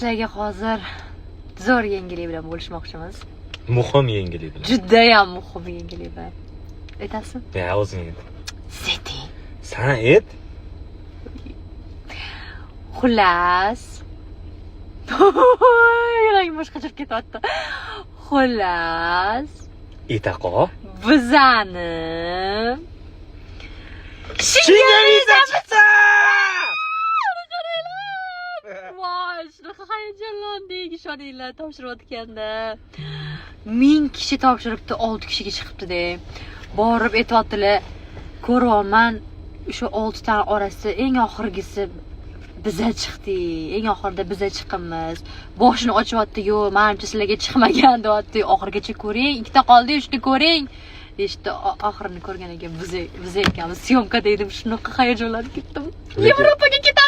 Sizlarga hozir zo'r yangilik bilan bo'lishmoqchimiz. Muhim yangilik bilan. Judayam muhim yangilik bilan. Aytasizmi? Ya, o'zing ayt. Seting. San ayt. Xullas, yuragim boshqacha bo'lib ketyapti. Xullas, Itaqo. Bizani Shengen viza chiqdi! Voy, shunaqa hayajonlandik, ishoninglar, topshirayotganda. 1000 kishi topshiribdi, 6 kishiga chiqibdi-da. Borib aytyaptilar, ko'ryapman, o'sha 6 tani orasida eng oxirgisi biza chiqdik, eng oxirida biza chiqamiz. Boshini ochyapti, yo'q, manimcha sizlarga chiqmagan deyapti. Oxirigacha ko'ring, ikkita qoldi, uchta ko'ring. Deyishdi, oxirini ko'rgan ekan, biza ekanmiz. Съёмка da edim, shunaqa hayajonlanib ketdim. Lekin Yevropaga ketamiz.